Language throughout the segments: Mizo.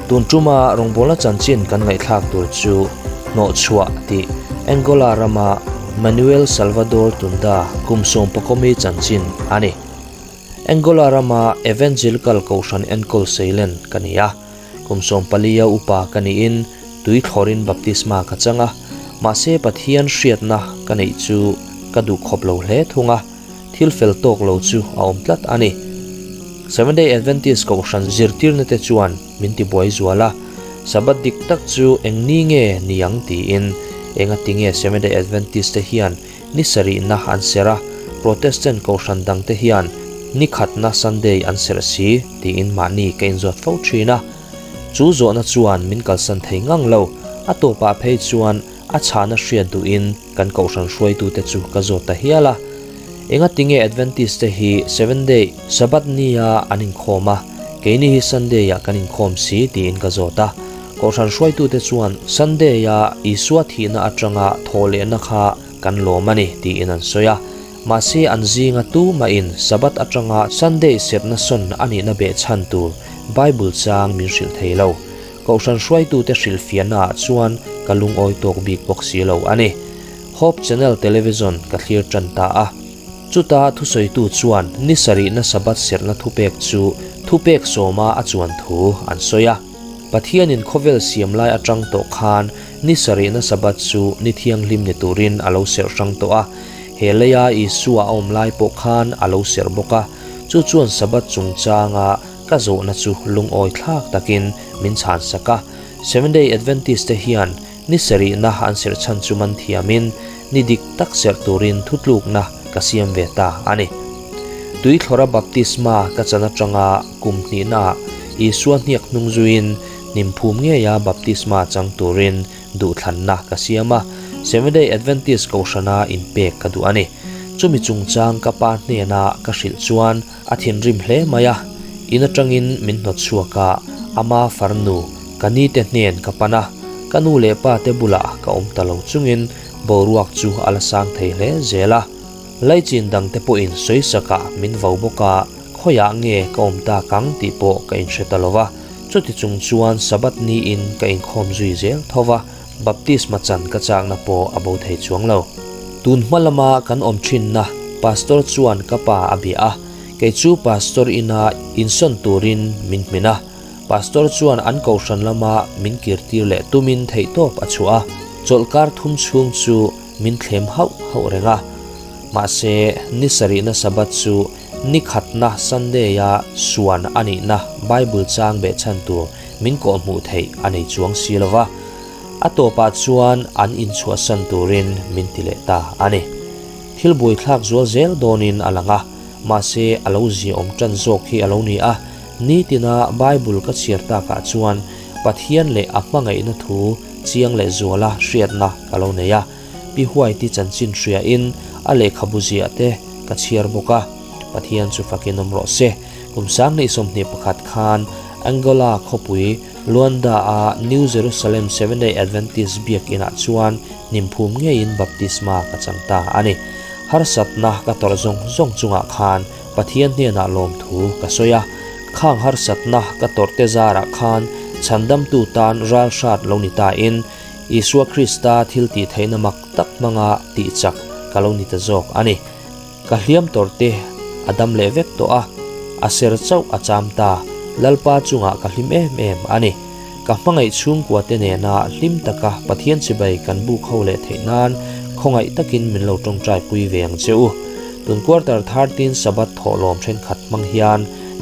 Tun tuma rawngbawlna chanchin kan ngaihthlak tur chu hnawhchhuah tih Angola rama Manuel Salvador Tunda kum sawmpakawmi chanchin a ni. Angola rama Evangelical Kohhran enkawl seilen ka ni a. Kum sawmpalia upa ka niin tui thlawrin baptisma ka chang a, mahse Pathian hriatna ka neih chu ka duh khawp lo hle thung a, thil fel tawk lo chu a awm tlat a ni. Seventh Day Adventist Kohhran zirtirna te chuan min ti buai zual a, Sabbath dik tak chu eng ni nge ni ang tiin engati nge Seventh Day Adventist te hian ni sarihna an serh a, Protestant Kohhran dang te hian ni khatna Sunday an serh si tiin mahni ka inzawt fo thin a. Chu zawhna chuan min kalsan thei ngang lo, a tawpah phei chuan a chhahna hriat duhin kan Kohhran hruaitute chu ka zawt ta hial a. Engatinge Adventist te hi Seventh Day Sabbath nia an inkhawm a, keini hi Sunday ah kan inkhawm si tiin ka zawt a. Kohhran hruaitute chuan Sunday a Isua thihna atanga thawh lehna kha kan lawm a ni tiin an sawi a. Mahse an zinga tumahin Sabbath atanga Sunday serhna sawn a nihna behchhan tur Bible chang min hrilh thei lo. Kohhran hruaitute hrilhfiahna ah chuan ka lungawi tawk bik bawk si lo a ni. Hope Channel Television ka thlir tan ta a. Chuta thusawitu chuan ni sarihna Sabbath serhna thupek chu thupek sawma a chuan thu an sawi a. Pathianin khawvel siam lai atang tawh khan ni sarihna Sabbath chu ni thianghlim ni turin a lo serh hrang tawh a. He leia Isua a awm lai pawh khan a lo serh bawk a. Chu chuan Sabbath chungchanga Ka zawhna chu lungawi thlak takin min chhan sak a, Seventh Day Adventist te hian ni sarihna an serh chhan chu man thiamin ni dik tak serh turin thutlukna ka siam ve ta a ni. Tuithlawra baptisma ka chan atanga kum hnihnaah Isua hniak hnung zuiin hnimphum ngeia baptisma chang turin duhthlanna ka siam a, Seventh Day Adventist kohhrana inpek ka duh a ni. Chumi chungchang ka pa hnena ka hrilh chuan A thinrim hle mai a, in atangin min hnawt chhuak a, ama farnu, ka ni te hnen ka pan a, ka nu leh pa te bulah ka awm ta lo chungin boruak chu a la sang thei hle zel a. Laichin dang te pawhin sawisakah min vo bawk a, khawiah nge ka awm tak ang tih pawh ka inhre ta lo va, chuti chung chuan Sabbath niin ka inkhawm zui zel tho va, Baptisma chan ka chakna pawh a bo thei chuang lo. Tun hma lama kan awm thinna Pastor chuan ka pa a bia a, kei chu Pastor ina insawn turin min hmin a. Pastor chuan an kohhran lama min kirtir leh tumin theihtawp a chhuah a, chawlhkar thum chhung chu min thlem hauh hauh reng a. Mahse, ni sarihna Sabbath chu ni khatna Sunday-a suan a nihna Bible chang behchhan tur min kawhhmuh theih a nei chuang si lo va, a tawpah chuan an inchhuahsan turin min ti leh ta a ni. Thil buaithlak zual zel dawnin a lang a, mahse a lo ziaawm tan zawk hi a lo ni a, nitina Bible ka chhiar takah chuan Pathian leh a hmangaihna thu chiang leh zuala hriatna ka lo nei a, Pi Huaiti chanchin hriain a lehkhabu ziah te ka chhiar bawk a, Pathian chu fakin awm rawh se. Kum 2021 khan Angola khawpui Luanda-a New Jerusalem Seventh-day Adventist biakinah chuan hnimphum ngeiin baptisma ka chang ta a ni. Harsatna ka tawrh zawng zawng chungah khan Pathian hnenah lawmthu ka sawi a. Khang harsatna ka tawrhte zarah khan chhandamtu tan ral hrat lo ni tain Isua Krista thil tih theihna mak tak hmanga tihchak ka lo ni ta zawk a ni. Ka hliam tawrhte a dam leh vek tawh a, a ser chauh a cham ta, Lalpa chungah ka hlim em em a ni. Ka hmangaih chhungkuate nena hlim taka Pathian chibai kan buk ho leh theih nan khawngaih takin min lo tawngtai pui ve ang che u. Tun quarter 13 Sabbath thawhlawm thenkhat hmang hian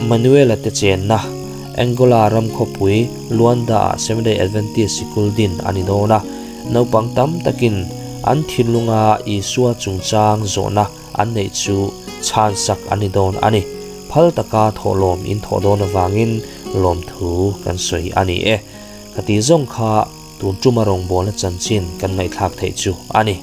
Manuela te chenna Angola ram khawpui Luanda-ah Seventh-day Adventist sikul din a ni dawn a. Naupang tam takin an thinlunga Isua chungchang zawhna an neih chu chhansak an ni dawn a ni. Phal taka thawhlawm in thawh dawn avangin lawmthu kan sawi a ni e. Ka tih zawng kha tun tuma rawngbawlna chanchin kan ngaihthlak theih chu a ni.